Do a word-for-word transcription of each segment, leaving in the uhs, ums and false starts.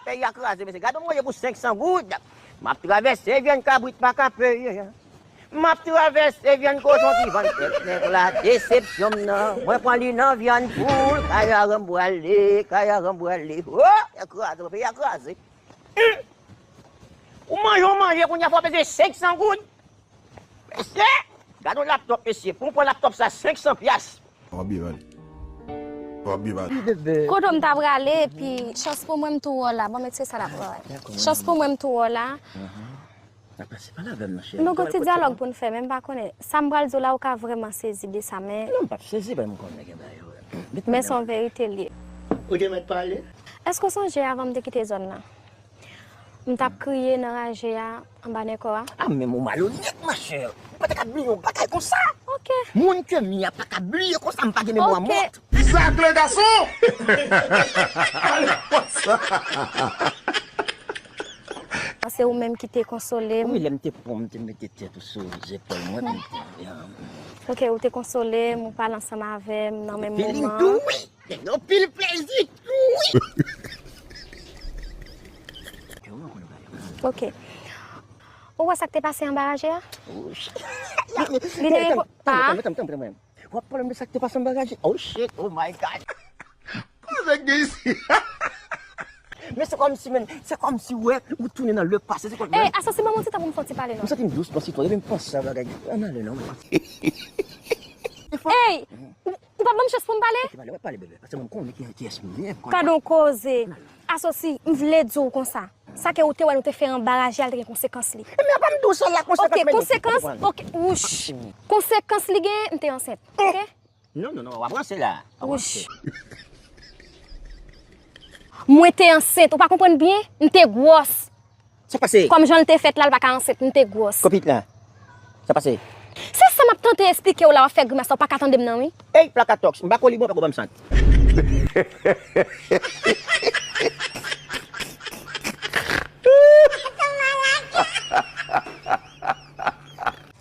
Peyi a kraze, mesye. Gade yon manje pou senk san goud. M ap travèse vyann kabrit pa ka peye. M ap travèse vyann kochon ki vann tèt nèg la. Desepsyon m nan. Mwen pran li nan vyann poul. Kay a ranbwale, kay a ranbwale. Oh, e kraze, peyi a kraze. Ou manje, ou manje, kounye a fò peze senk san goud. Mesye, gade yon laptòp, mesye. Pou w pran laptòp sa, senk san pyas. W ap byen pale. W ap byen pale. Kote m ta prale, epi chans pou mwen m tou wè w la. Bon, mesye sa l ap wè. Chans pou mwen m tou wè w la. N ap pase pale avè m nan, cheri. Nou gon ti dyalòg pou n fè, men m pa konnen. Sa m pral di w la, ou ka vrèman sezi de sa, men. Non, m p ap sezi, paske m konnen gen bagay yo. Men se yon verite l ye. Ou te mèt pale? Èske w sonje avan m te kite zòn nan? M t ap kriye nan raje a anba nen kò a. Ah, men ou malonèt, machè. Ou pa ta ka bliye yon bagay konsa. Ok. Moun ke m ye a pa ka bliye konsa, m pa gen memwa mòt. Zak le gason! Ale konsa. Se ou menm ki te konsole m. Wi, lè m te pran, m te mete tèt ou sou zepòl mwen, pou m te, um, Ok, ou te konsole m, ou pale ansanm avè m nan menm moman. Feeling tou, wi. Gen anpil plezi tou, wi. Ok. Ou wè sa k te pase anba raje a? Oh, shit. Li, li te repo-, ah. Tann, tann, tann, tann, tann. W ap pale m de sa k te pase anba raje? Oh, shit. Oh, my God. Koze k gen isi? Men se kòmsi, men, se kòmsi, wè, ou tounen nan le pase. Se kòm, Ey, asansi, ban m yon ti tan pou m fè yon ti pale, non? M santi m dous, pansi twò. Depi m panse a bagay, ann ale, non. Ey! Ou, ou pa ban m chans pou m pale? Ok, pale, wè, pale, bebe. Paske mwen konnen ki, kiyès mwen ye, m konnen. Gade yon koze. Asansi, m vle di w konsa. Sa ke ou te wè nou te fè anba raje a, l te gen konsekans li. E men apa m di w sa la, konsekans, men, ok, konsekans, ok, wouch. Konsekans li gen, m te ansent, ok? Non, non, non, w ap ranse la. W ap ranse. Wouch. Mwen te ansent, ou pa konprann byen? M te gwòs. Sa pase? Kòm jan l te fèt la, l pa ka ansent, m te gwòs. Kòpit la. Sa pase? Se sa m ap tante esplike w la, w ap fè grimas la, w pa ka tande m nan, wi. Ey, plakatoks, m pa kolibon, pa ko banm sant.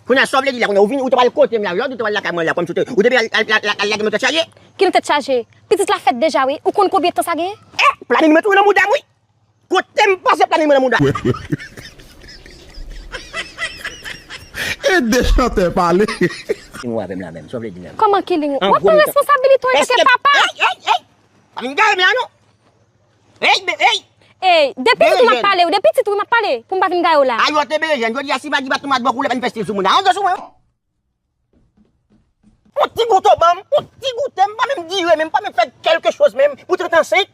Kounye a, sa w vle di la, kounye a, ou vin, ou te pral kote m la, wi, lòd ou te pral lakay mwen la, kòmsi ou te, ou te vin al, al, al, al lage m nan tèt chaje? Ki nan tèt chaje? Pitit la fèt deja, wi. Ou konn konbyen tan sa genyen? Eh, planin mwen tounen nan mouda m, wi. Kote m pase planin mwen nan mouda. E de chantè pale. Killing ou avè m la menm, sa w vle di menm? Kòman killing ou? W ap pran responsabilite w antanke papa. Ey, ey, ey! Pa vin gaye men an non. Ey, be-, ey! Ey, de pitit ou m ap pale, w, de pitit ou m ap pale, pou m pa vin gaye w la. Ayo te bejèn, jodi a si Magi pa tonbe bòkò, ou lè pa n fè stil sou moun nan. Antre sou mwen. Yon ti goute w ban m, yon ti goute, m pa menm dire menm, m pa menm fè kèlke choz menm, pou trant ansent.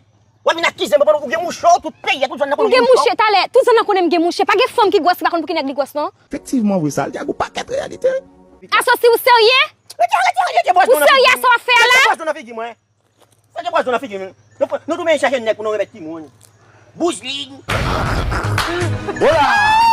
W ap vin akize m, pandan ou gen mouche, tout peyi a, tout zòn nan konnen ou gen mouche. M gen mouche, talè, tout zòn nan konnen m gen mouche. Pa gen fanm ki gwòs ki pa konn pou ki nèg li gwòs, non. Efektivman, vre sa, l te gou pakèt reyalite. Asansi, ou serye? Ou serye a sa w ap fè a la? Mete pwazon nan figi mwen. Mete pwazon nan figi mwen. Nou, nou tounen chache nèg pou nou remèt timoun. Bouzling. Hola!